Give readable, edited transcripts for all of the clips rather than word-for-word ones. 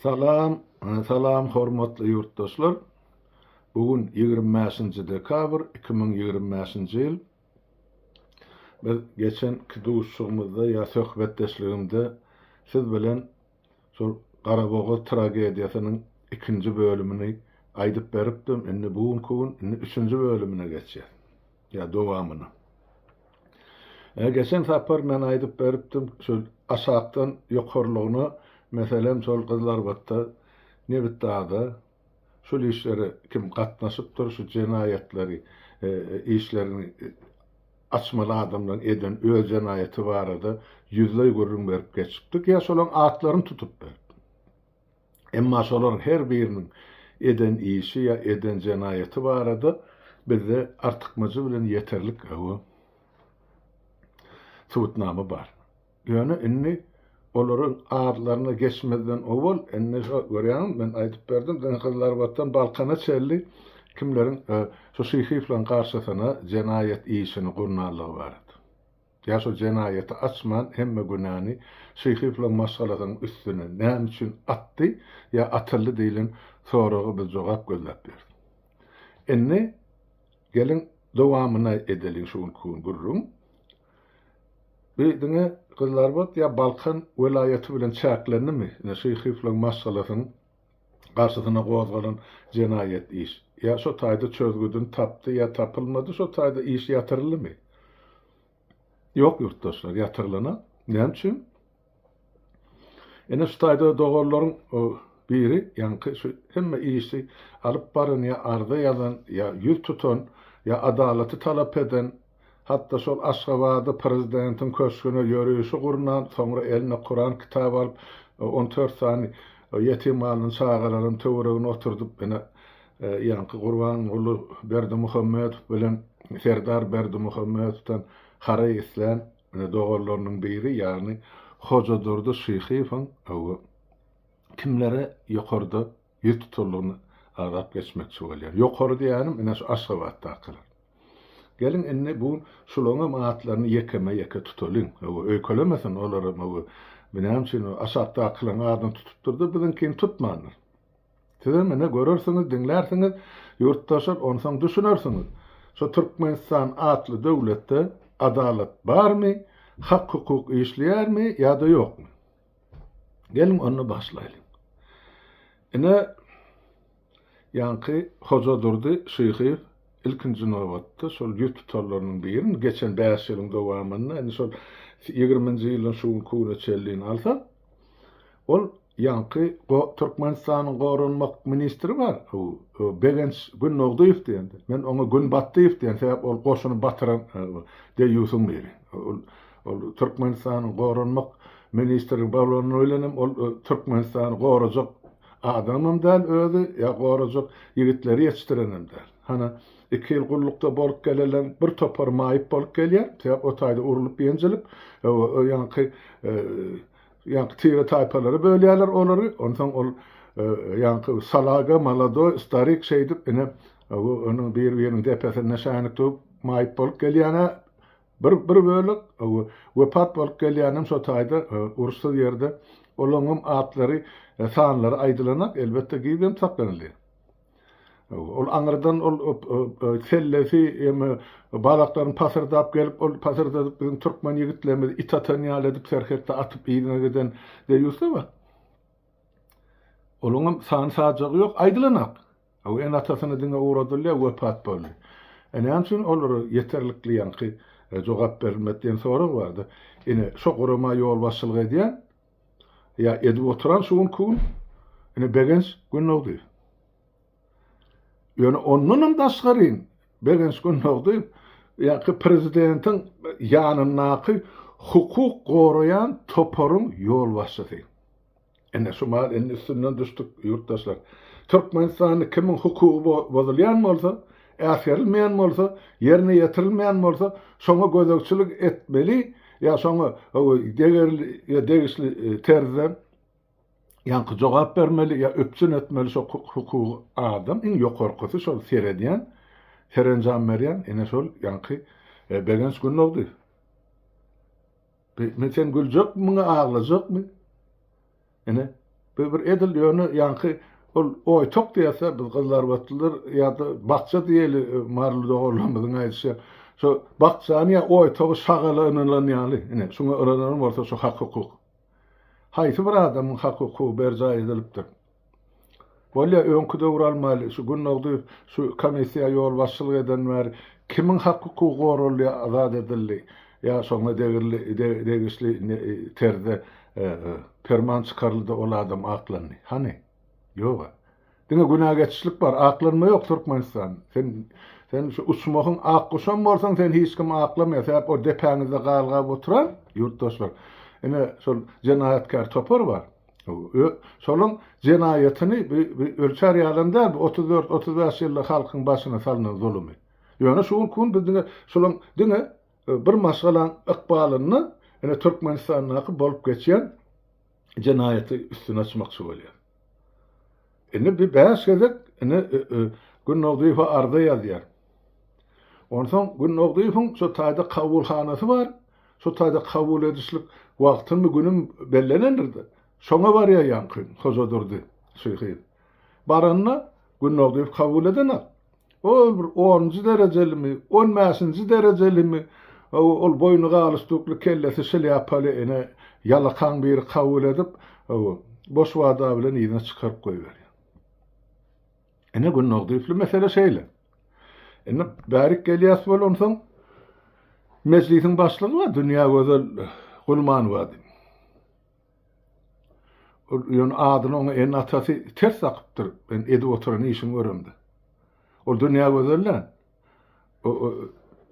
Salam, salam hormatly ýurtdaşlar. Bu gün 25-nji dekabr 2025-nji ýyl. Biz geçenki duşuşygymyzda ýa söhbetdeşligimde siz bilen şol Garabogaz tragediýasynyň ikinji bölümini aýdyp beripdim. Indi bu günki gün indi üçünji bölümine geçýäs. Ýa dowamyna. E, geçen sapar men aýdyp beripdim, şol aşakdan ýokarlygyna, meselem, şol Gyzylarbatda, Nebitdagda şol işlere kim gatnaşypdyr, şu jenaýatlary, e, işlerini açmaly adamlaryň eden öz jenaýaty barada ýüzleý gürrüň berip geçipdik, ýa şolaryň atlaryny tutup beripdim. Emma şolaryň her biriniň eden işi ýa eden jenaýaty barada bizde artykmajy bilen ýeterlik subutnama bar. Ýöne indi olaryň adlaryna geçmezden owal indi şo görýäňmi men aýdyp berdim diňe Gyzylarbatdan Balkana çenli kimleriň şu Şyhyýewleriň garşysyna jenaýat işini gurnanlygy barada. Ýa şo jenaýaty açman hemme günäni Şyhyýewleriň maşgalasynyň üstüne näme üçin atdy ýa atyldy diýlen soraga biz jogap gözläp ýörüs. Indi geliň dowamyny edeliň şu günki gün gürrüň. Bu diňe Gyzylarbat ýa Balkan welaýaty bilen çäklendimi? Ine Şyhyýewleriň maşgalasynyň garşysyna gozgalan jenaýat iş. Ýa şo taýda çözgüdini tapdy ýa tapylmady şo taýda iş ýatyryldymy? Ýok ýurtdaşlar ýatyrylana. Näme üçin? Ine şu taýda doganlaryň biri ýaňky şu hemme işi alyp baran ýa arza ýazan ýa ýüz tutan ýa adalaty talap eden Hatda şol Aşgabada prezidentiň köşgüne ýörişi gurnan, soňra eline Kuran kitaby alyp, on dört sany ýetim galan çagalaryň töweregine oturdyp, ine, ýaňky Gurbanguly Berdimuhamedow bilen Serdar Berdimuhamedowdan haraý islän ine doganlarynyň biri, ýagny Hojadurdy Şyhyýewiň kimlere ýokarda ýüz tutanlygyny agzap geçmekçi bolýan. Ýokary diýýänim ine şu Aşgabatdakylar. Geliň indi bu şularyňam atlaryny ýekeme-ýeke tutalyň. Hawa, öýkelemesin olaram hawa. Bu näme üçin aşakdakylaryň adyny tutupdyr-da, biziňkini tutmandyr. Sizem ine görersiňiz, diňlärsiňiz, ýurtdaşlar, onsoň düşünersiňiz. Şu Türkmenistan atly döwletde adalat barmy, hak-hukuk işleýärmi ýa-da ýokmy? Geliň onda başlaýlyň. Ine, ýaňky Hojadurdy Şyhyýew ilkinji nobatda şol ýüz tutanlarynyň biri, geçen bäş ýylyň dowamynda, indi şol ýigriminji ýyldan şu günki güne çenlini alsak, ol ýaňky Türkmenistanyň goranmak ministri bar, Begenç Gündogdyýew diýen, men oňa Günbatdyýew diýen, sebäp ol goşuny batyran deýýusyň biri. Ol Ol Türkmenistanyň goranmak ministri bolany bilenem ol Türkmenistany gorajak adamam däl özi ýa gorajak ýigitleri ýetişdirenem däl. Hana iki ýyl gullukda bolup gelelen bir topar maýyp bolup gelýär. Sebäp o taýda urlup ýenjilip ýaňky ýaňky tire taýpalara bölýärler olary. Onsoň ol ýaňky salaga, maladoý, starik şeýdip ine onuň bir-biriniň depesinde şänik döwüp maýyp bolup gelýänä Bir bir bölek wepat bolup gelýänem şo taýda uruşsyz ýerde olaňam atlary sanlary aýdylanak elbetde gizlenip saklanylýar. Ol aňyrdan ol sellesi eme balaklaryny pasyrdap gelip ol pasyrdadyp biziň türkmen ýigitlerimizi it atan ýaly edip serhetde atyp yzyna giden deýýuslar bar. Olaňam sany sajagy ýok aýdylanak. Hawa, ene-atasyna diňe ugradylýar, wepat boldy. E näme üçin olara ýeterlikli ýaňky jogap berilmedi diýen sorag bardy. Ine, şo gurama ýolbaşçylyk edýän ýa edip oturan şu günki gün ine Begenç Gündogdyýew. Ýöne ondanam daşgaryn Begenç Gündogdyýew ýaňky prezidentiň ýanyndaky hukuk goraýan toparyň ýolbaşçysy. Ine şu mal indi üstünden düşdük ýurtdaşlar. Türkmenistanda kimiň hukugy bozulýan bolsa, äsgerilmeýän bolsa, ýerine ýetirilmeýän bolsa, şoňa gözegçilik etmeli ýa şoňa degerli ýa degişli e, terzde ýaňky jogap bermeli ýa üpjün etmeli şo hukugy adam iň ýokarkysy şol seredýän, serenjam berýän ine şol ýaňky e, Begenç Gündogdy. Men sen güljekmi muňa aglajakmy? Ine. Bu bir edil ýöne ýaňky ol oýtak diýýäs-ä biz gyzlarbatlylar ýa-da bakja diýeli maryly doganlarymyzyň aýdyşy. Şo bakjany ýa oýtagy şagala ynanan ýaly, ine, şuňa ynanan bolsa şu hak-hukuk. Haýsy bir adamyň hak-hukugy berjaý edilipdir? Bolýa, öňki döwri almaly, şu Gündogdy şu komissiýa ýolbaşçylyk eden bäri kimiň hak-hukugy goraldy ýa azat edildi, ýa şoňa degirli degişli terzde perman çykaryldy ol adam aklandy. Hany? Ýog-a. Diňe günä geçişlik bar, aklanma ýok Türkmenistanda. Sen sen şu uçmahyň ak guşam bolsaň seni hiç kim aklamaýar. Sebäp o depäňizde galgap oturan ýurtdaşlar. Ine şol jenaýatkär topar bar. Şolaň jenaýatyny bi ölçär ýalam däl, bu 34, 35 ýylda halkyň başyna salnan zulumy. Ýöne şu günki gün biz diňe şolaň diňe bir maşgalaň ykbalynda ine Türkmenistandaky bolup geçýän jenaýaty üstüni açmakçy bolýar. Indi bir bäş gezek ine Gündogdyýewe arza ýazýar. Onsoň Gündogdyýewiň şo taýda kabulhanasy bar. Şo taýda kabul edişlik wagtymy, günüm bellenendir-de. Şoňa barýar ýaňky Hojadurdy Şyhyýew. Baranda Gündogdyýew kabul edenak. Ol bir onunjy derejelimi, on bäşinji derejelimi, ol boýny galstukly, kellesi şlýapaly ene ýalakaň biri kabul edip, boş wada bilen yzyna çykaryp goýberýär. Ine Gündogdyýewli mesele şeýle. Indi bärik gelýäs bolansoň, Mejlisiň başlygy bar, Dünýägözel Gulmanowa diýip. Ol ýöne adyny oňa ene-atasy ters dakypdyr, men edip oturan işini göremde. Ol Dünýägözel däl.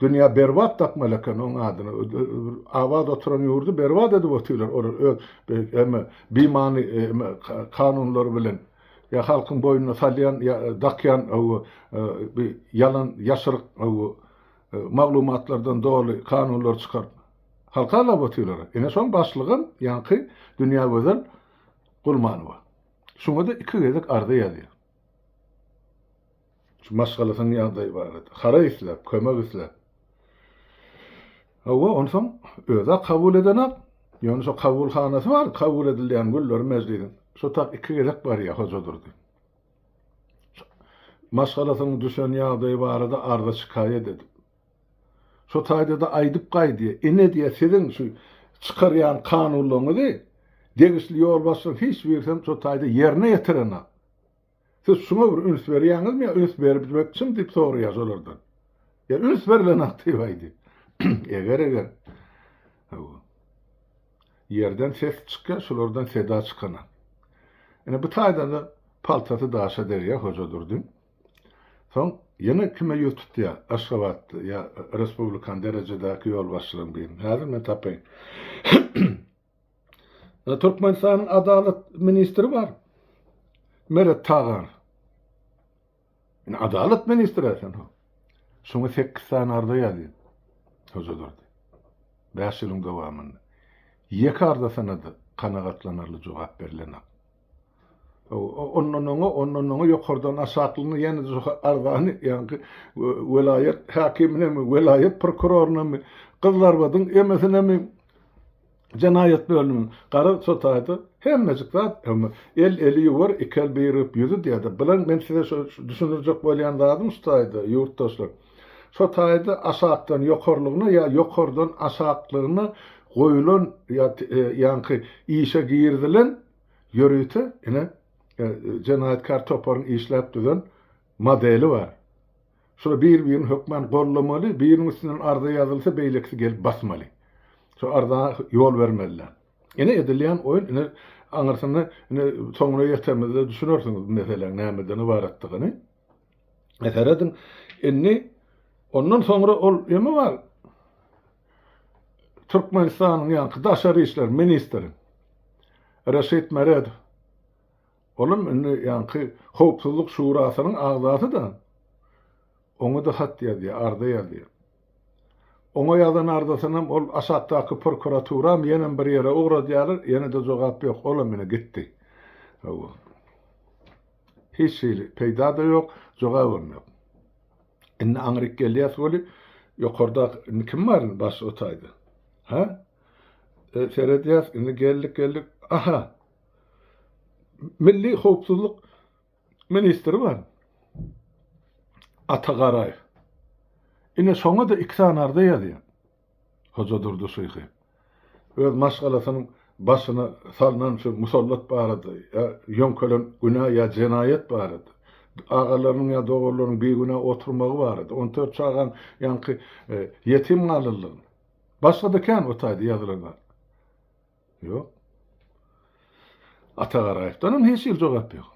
Dünýä berbat dakmaly eken oň adyny. Abat oturan ýurdy berbat edip otyrlar. Olar öz eme bimany eme kanunlary bilen ýa halkyň boýnuna salýan ýa dakýan bi ýalan ýaşyryk maglumatlardan doly kanunlary çykaryp halka alap otyrlar. Ine şoň başlygam ýaňky Dünýägözel Gulmanowa. Şuňa-da iki gezek arza ýazýar. Şu maşgalasynyň ýagdaýy barada. Haraý isläp, kömek isläp. Hawa, onsoň öz-ä kabul edenak. Ýöne şo kabulhanasy bar, kabul edilýän günleri mejlisiň. Şo tak iki gezek barýar Hojadurdy. Maşgalasynyň düşen ýagdaýy barada arza-şikaýat edip. Şo taýda-da aýdyp gaýdýar, ine diýýär, siziň şu çykarýan kanunlaryňyzy degişli ýolbaşçylaryň hiç birisem şo taýda ýerine ýetirenak. Siz şuňa bir üns berýäňizmi ýa üns bermekçimi diýip soraýar şolardan. Ýa üns berilenak diýip aýdy. Eger-eger. Hawa. Ýerden ses çykýar, şulardan seda çykanak. Ine bu taýdan-da paltasy daşa degýär Hojadurdyň. Soň ýene kime ýüz tutýar? Aşgabatda ýa respublikan derejedäki ýolbaşçylaryň birini. Häzir men tapaýyn. Türkmenistanyň adalat ministri bar. Meret Taganow. Ine adalat ministri sen. Şoňa 8 sany arza ýazýar. Hojadurdy. 5 ýylyň dowamynda. Ýeke arzasyna-da kanagatlanarly jogap berlenok. Ondan oňa, ondan oňa ýokardan aşaklygyna ýene-de şu arzany ýaňky welaýat häkiminemi, welaýat prokurorynamy, Gyzlarbadyň emesinemi Jenaýat bölüminiň gara şo taýda hemmejik zat el eli ýuwar, iki el birigip ýüzi diýýärdi. Bilen men size şo düşündirjek bolýan zadym şu taýda ýurtdaşlar. Şo taýda aşakdan ýokarlygyna ýa ýokardan aşaklygyna goýulan ýa ýaňky işe girizilen ýörite ine jenaýatkär toparyň işläp düzen modeli bar. Şular bir-birini hökman gollamaly, biriniň üstünden arza ýazylsa, beýlekisi gelip basmaly. Şo arza ýol bermeliler. Ine edilýän oýun, ine aňyrsyny ine soňuna ýetemizde düşünersiňiz bu meseläň nämeden ybaratdygyny. E serediň, indi ondan soňra ol eme bar. Türkmenistanyň ýaňky daşary işler ministri Reşit Meredow. Olam indi ýaňky Howpsuzlyk şurasynyň agzasy-da. Oňa-da hat ýazýar, arza ýazýar. Oňa ýazan arzasynam ol aşakdaky prokuraturam ýenem bir ýere ugradýarlar, ýene-de jogap ýok, olam ine gitdi. Hawa. Hiç hili peýda-da ýok, jogabam ýok. Indi aňryk gelýäs weli, ýokarda indi kim bar indi baş o taýda? Hä? E, seredýäs, indi geldik, geldik. Aha! Milli howpsuzlyk ministri bar. Ata Garaýew. Ine şoňa-da iki sany arza ýazýar. Hojadurdy Şyhy. Öz maşgalasynyň başyna salnan şu musallat barada, ýa ýöňkelen günä ýa jenaýat barada, agalarynyň ýa doganlarynyň bigünä oturmagy barada, on dört çagaň ýaňky ýetim galanlygyny. Başga-da kän o taýda ýazylan zat. Ýok. Ata Garaýewden hem hiç hili jogap ýok.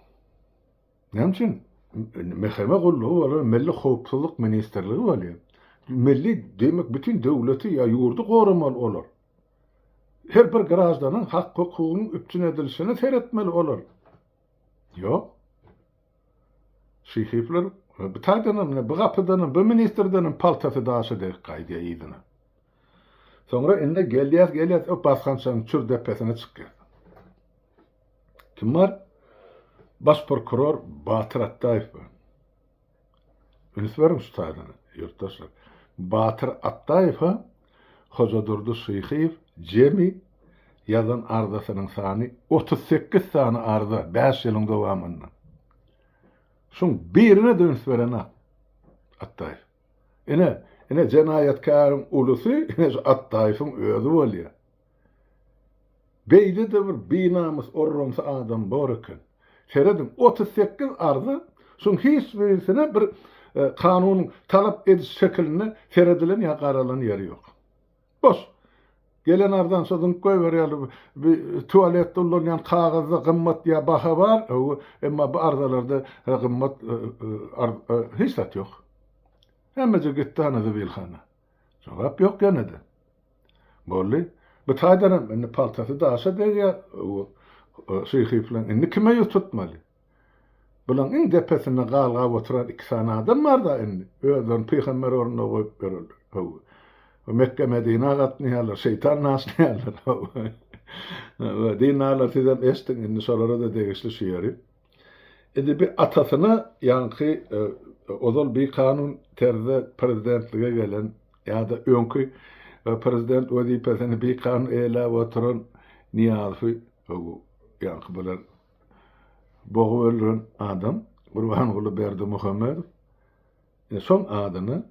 Näme üçin? MHM gullugy bolan Milli howpsuzlyk ministrligi bolýar. Milli diýmek bütin döwleti ýa ýurdy goramaly olar. Her bir graždanyň hak-hukugynyň üpjün edilişine seretmeli olar. Ýok. Şyhyplar bu taýdan hem, bu gapydan hem, bu ministrden hem paltasy daşa degip gaýdýar yzyna. Soňra indi gelýäs, gelýäs, o basgançagyň çür depesine çykýas. Kim bar? Baş prokuror Batyr Atdaýew bar. Üns beriň şu taýdan, ýurtdaşlar. Batyr Atdaýewe Hojadurdy Şyhyýew jemi ýazan arzasynyň sany 38 sany arza 5 ýylyň dowamynda. Şuň birine-de üns berenok Atdaýew. Ine, ine jenaýatkäriň ulusy ine şu Atdaýewiň özi bolýar. Beýle-de bir binamys orramsy adam bor eken. Serediň, 38 arza, şuň hiç birisine bir kanunyň talap ediş şekilinde seredilen ýa garalan ýeri ýok. Boş. Gelen arzany şo zyňyp goýberýärler. Bir tualetde ullanýan kagyzda gymmat ýa baha bar, emma bu arzalarda gymmat hiç zat ýok. Hemmeje gitdi hany zibilhana. Jogap ýok ýene-de. Boldy. Bu taýdanam indi paltasy daşa degýär. Şyhy bilen indi kime ýüz tutmaly? Bulaň iň depesinde galgap oturan iki sany adam bar-da indi. Özlerini pygamber ornuna goýup ýörürler. Hawa. Mekge-Medinä gatnaýarlar, şeýtan naşlaýarlar. Hawa. Dindarlar sizem eşdiň, indi şolara-da degişli şu ýeri. Indi bir atasyna ýaňky ozal bikanun terzde prezidentlige gelen ýa-da öňki prezident wezipesini bikanun eýeläp oturan Nyýazowy ýaňky bular bogup öldüren adam Gurbanguly Berdimuhamedow indi şoň adyna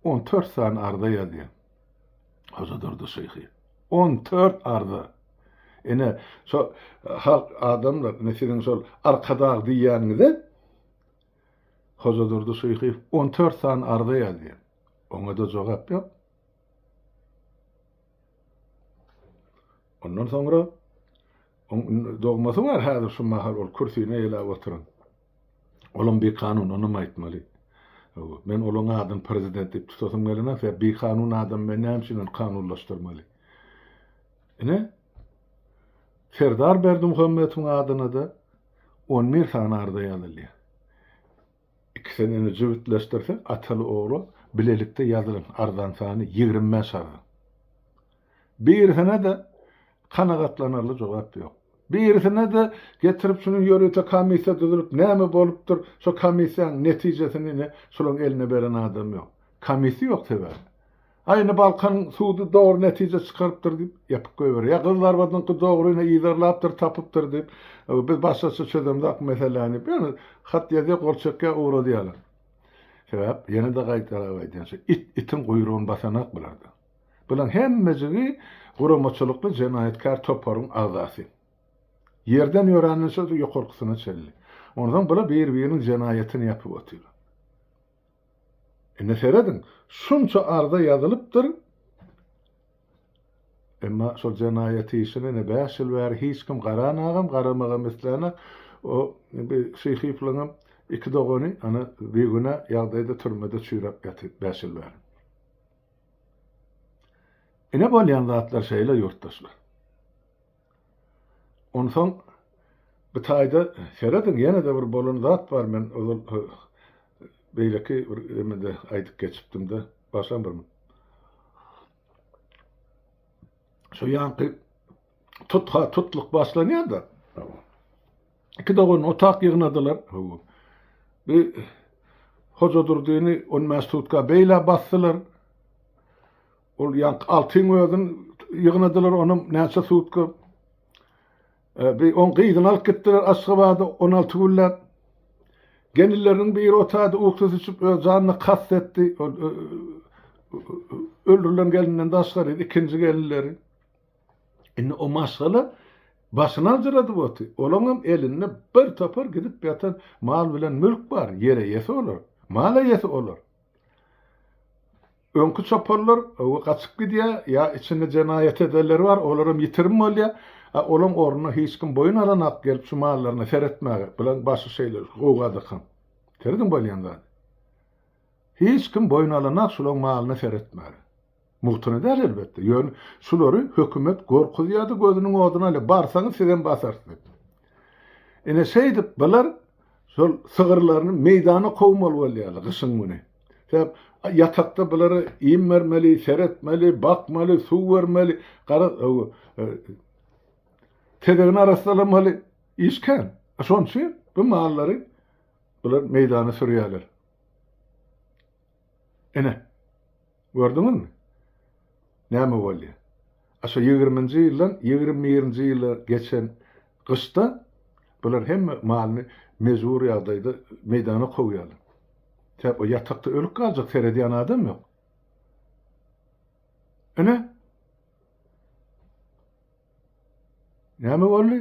14 sany arza ýazýar. Hojadurdy Şyhy. 14 arza. Ine, şo halk adamlar, ine siziň şol Arkadag diýýäniňize Hojadurdy Şyhyýew 14 sany arza ýazýar. Oňa-da jogap ýok. Ondan soňra oň dogmasy bar häzir şu mahal ol kürsini eýläp oturan. Olam bikanun, onam aýtmaly. Men olaň adyny prezident diýip tutasym gelenok, sebäbi bikanun adam men näme üçin ony kanunlaşdyrmaly? Ine, Serdar Berdimuhamedowyň adyna-da on bir sany arza ýazylýar. Ikisini indi jübütleşdirsek, ataly-ogla bilelikde ýazylan arzaň sany 25 arza. Birisine-de kanagatlanarly jogap ýok. Birisine-de getirip şunuň ýörite komissiýa düzülip näme bolupdyr, şo komissiýanyň netijesini ine şolaň eline beren adam ýok. Komissiýa ýok sebäbi. Aý indi Balkanyň sudy dogry netije çykarypdyr diýip ýapyp goýberýär. Ýa Gyzylarbadyňky dogry ine yzarlapdyr, tapypdyr diýip, biz başgaça çözemzok meseläni diýip, ýöne hat ýazýar, gol çekýär, ugradýarlar. Sebäp ýene-de gaýtalap aýdýan şu it itiň guýrugyny basanak bularda. Bulaň hemmejigi guramaçylykly jenaýatkär toparyň agzasy. Ýerden ýöränden şo ýokarkysyna çenli. Onsoň bular bir-biriniň jenaýatyny ýapyp otyrlar. Indi serediň, şunça arza ýazylypdyr, emma şol jenaýat işine ine bäş ýyl bäri hiç kim garanagam, garamagam islänak. O bir Şyhyýewleňem iki dogany ana bigünä ýagdaýda türmede çüýräp ýatyr bäş ýyl bäri. Ine bolýan zatlar şeýle ýurtdaşlar. Onsoň bu taýda serediň ýene-de bir bolan zat bar men ozal beýleki bir emede aýdyp geçipdim-de başlan bir Şu ýanky tutha tutlyk başlanýar-da. Iki dogan otak ýygnadylar. Bir Hojadurdyny 15 sutka beýle basdylar. Ol ýaňky altyň özüni ýygnadylar, onam näçe sutka. Bir oň gyzyny alyp gitdiler Aşgabada 16 günläp. Gelinleriniň biri otady uksus içip öz janyna kast etdi. Ol öldürilen gelinden daşgary ikinji gelinleri. Indi o maşgala başyny aljyradyp oty. Olaňam elinde bir topar gidip ýatan mal bilen mülk bar. Ýer eýesi olar. Mal eýesi olar. Öňki çopanlar öwe gaçyp gidýär, ýa içinde jenaýat edenleri bar, olaram ýitirim bolýar. A olaň ornuna hiç kim boýun alanak gelip şu mallaryna seretmäge. Bulaň başy şeýle gowgadakam. Serediň bolýan zady. Hiç kim boýun alanak şulaň malyna seretmäge. Mugtuna däl elbetde. Ýöne şulary hökümet gorkuzýar-da gözüniň oduny alýar. Barsaňyz sizem basarys diýip. Ine şeýdip bular şol sygyrlaryny meýdana kowmaly bolýarlar gyşyň güni. Sebäp ýatakda bulara iým bermeli, seretmeli, bakmaly, suw bermeli, gara e, tezegini arassalamaly iş kän. Şonuň üçin bu mallary bular meýdana sürýärler. Ine. Gördüňizmi? Näme bolýar? A şo ýigriminji ýyldan 21-nji ýyla geçen gyşda bular hemme malyny mejbur ýagdaýda meýdana kowýarlar. Sebäp o ýatakda ölüp galjak seredýän adam ýok. Ine. Näme boldy?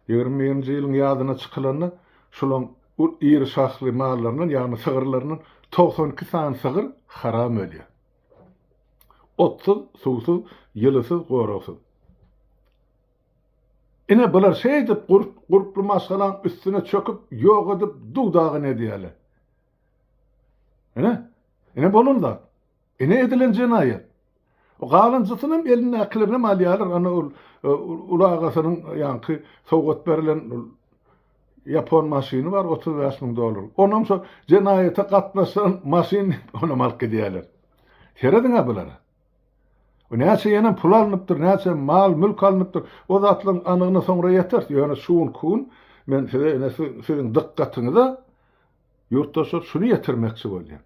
21-nji ýylyň ýazyna çykylanda şulaň iri şahly mallaryndan, ýagny sygyrlaryndan 92 sany sygyr haram ölýär. Otsuz, suwsuz, ýylysyz, goragsyz. Ine bular şeýdip gurt, gurply maşgalaň üstüne çöküp, ýok edip, duw-dagyn edýärler. Ine, ine bolan zat. Ine edilen jenaýat. O galanjysynam elindäkilerinem alýarlar. Ana ol e, uly agasynyň ýaňky sowgat berlen ýapon maşyny bar 35 müň dollar. Onam şo jenaýata gatnaşan maşyn onam alyp gidýärler. Serediň-ä bulara. O näçe ýenem pul alnypdyr, näçe mal, mülk alnypdyr. O zatlaryň anygyna soňra ýeteris. Ýöne şu günki gün men size ine siziň dykgatyňyza ýurtdaşlar şuny ýetirmekçi bolýan.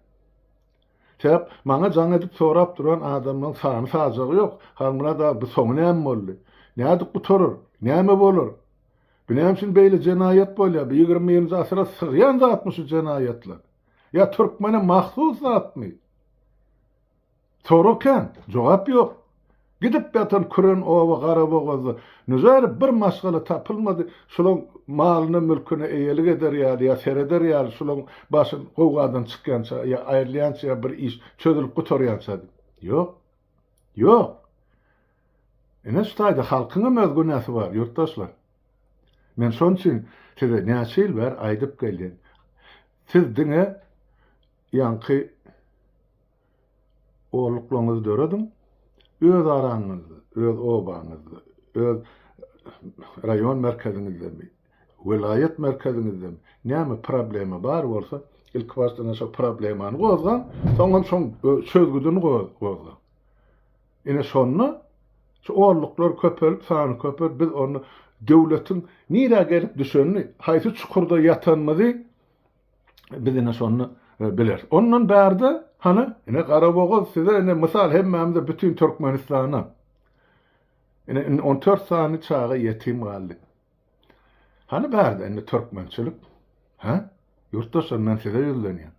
Sebäp maňa jaň edip sorap duran adamlaryň sany sajagy ýok. Halmyrat aga bu soňy näme boldy? Nädip gutarar? Näme bolar? Bu näme üçin beýle jenaýat bolýar? Bu 21-nji asyra sygýan zatmy şu jenaýatlar? Ýa türkmene mahsus zatmy? Sorag kän, jogap ýok. Gidip ýatan küren oba Garabogazda nüzäri bir maşgala tapylmady, şulaň malyna mülküne eýelik eder ýaly ýa sereder ýaly şulaň başy gowgadan çykýança ýa aýrylýança ýa bir iş çözülip gutarýança diýip. Ýok. Ýok. Ine şu taýda halkyňam öz günäsi bar, ýurtdaşlar. Men şonuň üçin size näçe ýyl bäri aýdyp gelýän. Siz diňe ýaňky Orluklaryňyzy dörediň. Öz araňyzda, öz obaňyzda, öz raýon merkeziňizdemi, welaýat merkeziňizdemi näme problema bar bolsa, ilki başdan şo problemany gozgaň, soňam şoň çözgüdini gozgaň. Ine şonda şu orluklar köpelip, sany köpelip, biz onda döwletiň nirä gelip düşenini, haýsy çukurda ýatanymyzy Biz ine şony bileris. Ondan bärde hany ine Garabogaz size ine mysal hemmämize bütin Türkmenistana. Ine indi 14 sany çaga ýetim galdy. Hany bärde indi türkmençilik? Hä? Ýurtdaşlar men size ýüzlenýän.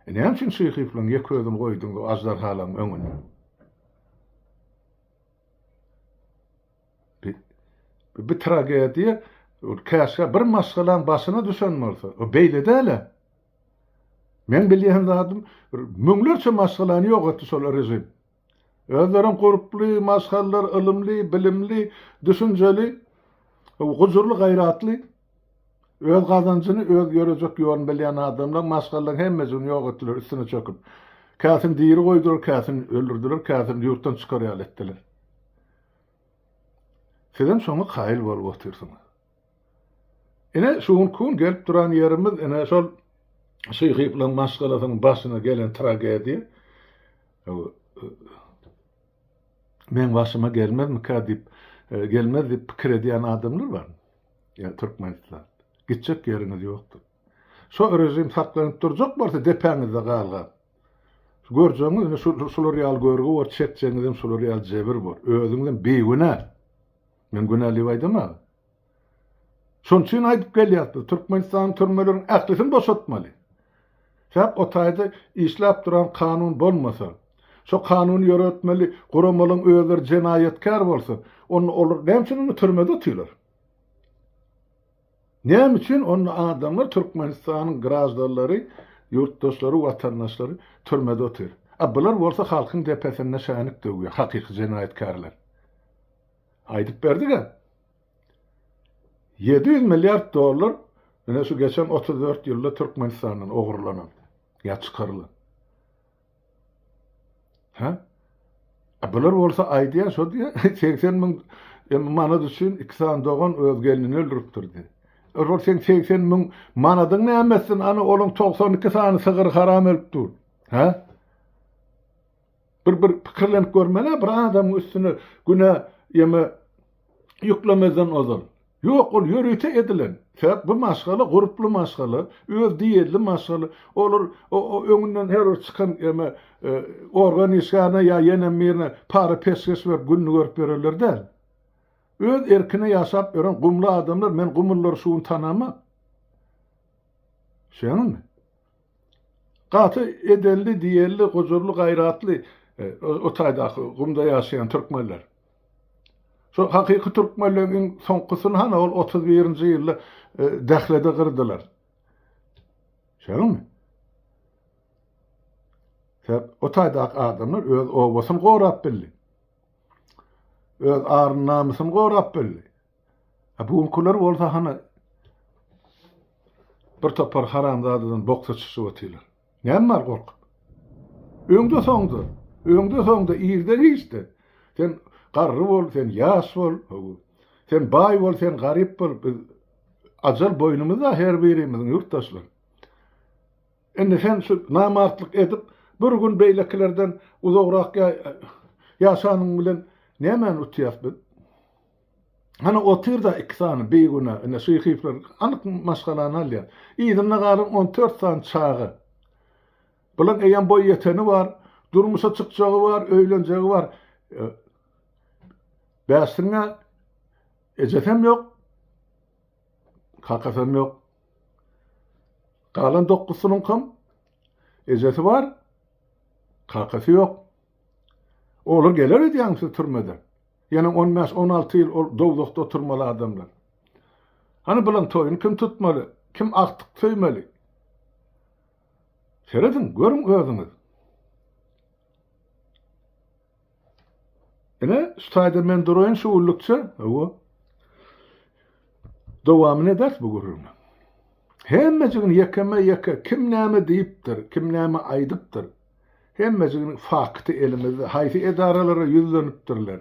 E näme üçin Şyhyýewleň ýeke özüni goýduňyz o aždarhalaryň öňünde? Bi bi tragediýa käşgä bir maşgalaň başyna düşen bolsa, o beýle däl-ä. Meň bilýän zadym, müňlerçe maşgalany ýok etdi şol režim. Özlerem gurply maşgalalar, ylymly, bilimli, düşünjeli, gujurly, gaýratly. Öz gazanjyny, öz ýörejek ýoluny bilýän adamlaň maşgalalaryň hemmejigini ýok etdiler, üstüne çöküp. Käsini diri goýdular, käsini öldürdiler, käsini ýurtdan çykar ýaly etdiler. Sizem şoňa kaýyl bolup otyrsyňyz. Ine, şu günki gün gelip duran ýerimiz, ine, şol Şyhyplaryň maşgalasynyň başyna gelen tragediýa. Meň başyma gelmezmikä diýip, gelmez diýip pikir edýän adamlar bar. Ýa Türkmenistan. Gitjek ýeriňiz ýokdur. Şo režim saklanyp durjak bolsa depäňizde galgap. Görjegiňiz ine şu şular ýaly görgi bor, çekjegiňizem şular ýaly jebir bor. Özüňizem bigünä. Men günäli diýip aýdamag. Şonuň üçin aýdyp gelýäs biz, Türkmenistanyň türmeleriniň ählisini boşatmaly. Sebäp o taýda işläp duran kanun bolmasa, şo kanuny ýöretmeli guramalaryň özleri jenaýatkär bolsa, onda olar näme üçin onda türmede otyrlar? Näme üçin onda adamlar Türkmenistanyň graždanlary, ýurtdaşlary, watandaşlary türmede otyr? A bular bolsa halkyň depesinde şänik döwýär, hakyky jenaýatkärler. Aýdyp berdik-ä. 700 milliard dollar ine şu geçen 34 ýylda Türkmenistandan ogurlanan ýa çykarylan. Hä? A bular bolsa aýdýar şo diýýär 80 müň manat üçin iki sany dogan öz gelnini öldüripdir diýýär. Ol seň 80 müň manadyň näme etsin ana olaň 92 sany sygyr haram ölüp dur. Hä? Bir bir pikirlenip görmeli bir adamyň üstüne günä ýeme ýüklemezden ozal. Ýok, ol ýörite edilen. Sebäp bu maşgala gurply maşgala, öz diýelli maşgala. Olar öňünden her bir çykan ýeme organ işgärine ýa ýenem birine para peşgeş berip gününi görüp ýörenler däl. Öz erkine ýaşap ýören gumly adamlar, men gumlulary şu gün tanamak. Şeňmi? Gaty edelli, diýelli, gujurly, gaýratly o taýdaky gumda ýaşaýan türkmenler. Şol hakyky türkmenleriň iň soňkusyny hany ol 31-nji ýylda Dählede gyrdylar. Şeýlemi? Sebäp o taýdaky adamlar öz obasyny gorap bildi. Öz aryny-namysyny gorap bildi. A bu günkiler bolsa hany bir topar haramzadadan bok saçyşyp otyrlar. Näme bar gorkup? Öňde soňda, öňde soňda irde giçde sen garry bol, sen ýaş bol, sen baý bol, sen garyp bol, biz ajal boýnumyzda her birimiziň ýurtdaşlar. Indi sen şu namartlyk edip bir gün beýlekilerden uzagrak ýaşanyň bilen nämäni utýas biz? Hany otyr-da iki sany bigünä, ine Şyhyýewler anyk maşgalany alýar. Yzynda galan on dört sany çaga. Bulaň eýýäm boý ýeteni bar, durmuşa çykjagy bar, öýlenjegi bar. Bäşiniň-ä ejesem ýok, kakasam ýok. Galan dokuzysynyňkam ejesi bar, kakasy ýok. Olar geler öýdýäňmi siz türmeden? Ýene on bäş, 16 ýyl ol dowzahda oturmaly adamlar. Hany bulaň toýuny kim tutmaly? Kim agtyk söýmeli? Serediň, görüň özüňiz. Ine, şu taýda men duraýyn şu günlükçe. Hawa. Dowamyny ederis bu gürrüňiň. Hemmejigini ýekeme-ýeke kim näme diýipdir, kim näme aýdypdyr. Hemmejiginiň fakty elimizde, haýsy edaralara ýüzlenipdirler.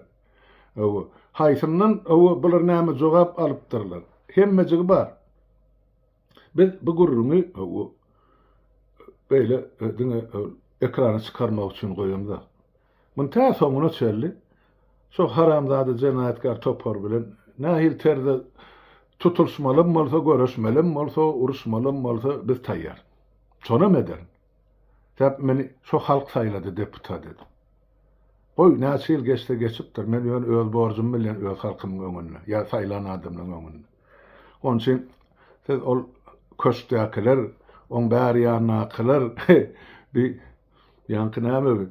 Hawa, haýsyndan hawa bular näme jogap alypdyrlar. Hemmejigi bar. Biz bu gürrüňi hawa beýle diňe ekrana çykarmak üçin goýamzok. Muny tä soňuna çenli şo haramzada jenaýatkär topar bilen nähili terzde tutulyşmalam bolsa, göreşmelem bolsa, uruşmalam bolsa biz taýýar. Şonam ederin. Sebäp meni şo halk saýlady deputat edip. Goý, näçe ýyl geçse geçipdir, men ýöne öz borjumy bilýän öz halkymyň öňünde, ýa saýlan adamlaryň öňünde. Onuň üçin siz ol köşkdäkiler, oň bäri ýanyndakylar, bi ýaňky näme bi,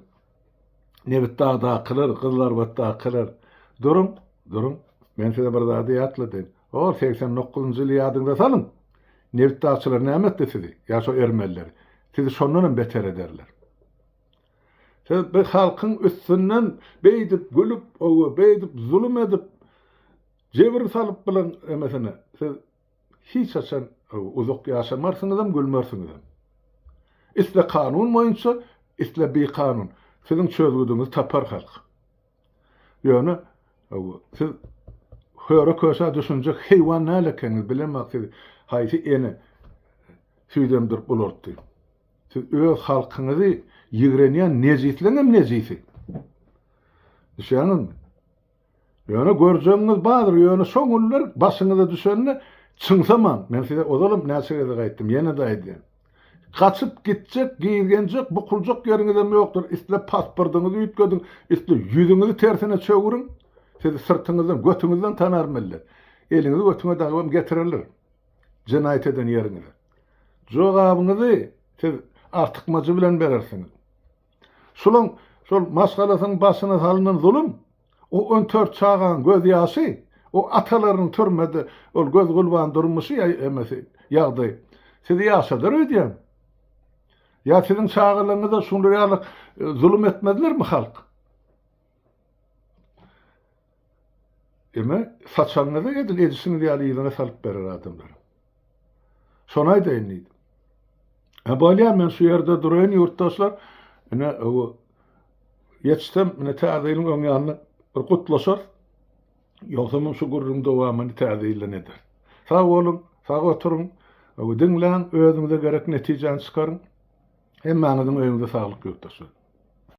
Nebitdagdakylar, Gyzylarbatdakylar, duruň, duruň, men size bir zady ýatladaýyn. Ol 89-njy ýyly ýadyňyza salyň. Nebitdagçylar näme etdi sizi, ýa şo ermenileri? Sizi şondan hem beter ederler. Siz bir halkyň üstünden beýdip gülüp, owa, beýdip zulum edip, jebir salyp bilen emesine, siz hiç haçan uzak ýaşamarsyňyzam, gülmersiňizem. Isle kanun boýunça, isle bikanun, siziň çözgüdiňizi tapar halk. Ýöne siz höre-köşä düşünjek heýwan däl ekeniňiz, bilemok sizi haýsy ene süýt emdirip ulaltdy. Siz öz halkyňyzy ýigrenýän nejisleňem nejisi. Düşýäňizmi? Ýöne görjegiňiz bardyr, ýöne şo günler başyňyza düşende çyňsamaň. Men size ozalam näçe gezek aýtdym, ýene-de aýdýan. Gaçyp gitjek, gizgenjek, bukuljak ýeriňizem ýokdur. Isle pasportyňyzy üýtgediň, isle ýüzüňizi tersine çöwrüň. Sizi syrtyňyzdan, götüňizden tanar millet. Eliňizi götüňe dagybam getirerler. Jenaýat eden ýeriňize. Jogabyňyzy siz artykmajy bilen berersiňiz. Şulaň şol maşgalasynyň başyna salynan zulum, o on tört çagaň göz ýaşy, o atalarynyň türmede ol göz gulban durmuşy ýa emesi ýagdaý sizi ýaşadar öýdýän. Ýa siziň çagalaryňyza şular ýaly zulum etmezlermi halk? Eme saçagyňyzy edil edişiňiz ýaly yzyna salyp berer adamlar. Şony aýdaýyn diýdim. Ha bolýar men şu ýerde duraýyn ýurtdaşlar. Ine o ýetişsem ine täze ýylyň öň ýanynda bir gutlaşarys. Ýogsamam şu gürrüň dowamyny täze ýyldan ederis. Sag boluň, sag oturyň, diňläň, özüňize gerek netijäni çykaryň. Hemmäňiziň öýüňize saglyk ýurtdaşlar.